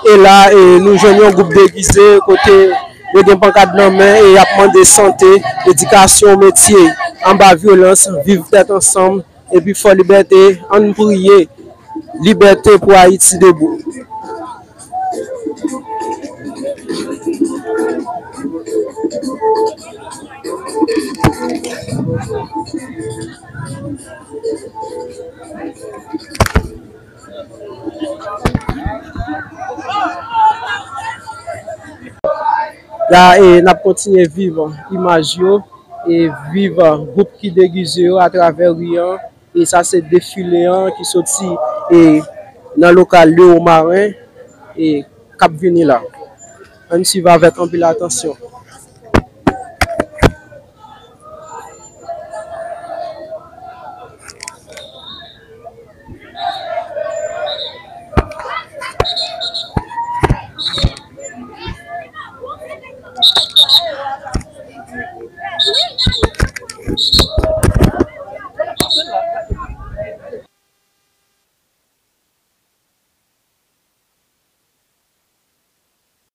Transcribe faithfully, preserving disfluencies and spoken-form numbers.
E la, e, nou jwenn yon gwoup degize kote yo gen pankat nan men e y ap mande sante, edikasyon, metye, anba vyolans, viv tèt ansanm, epi fò libète, ann priye, libète pou Ayiti debou. La, e, n ap kontinye viv imaj yo, e viv gwoup ki degize yo atravè ri an. E sa se defile an ki soti, e, nan lokal Le Haut Marin, e, k ap vini la. Ann swiv avèk anpil atansyon.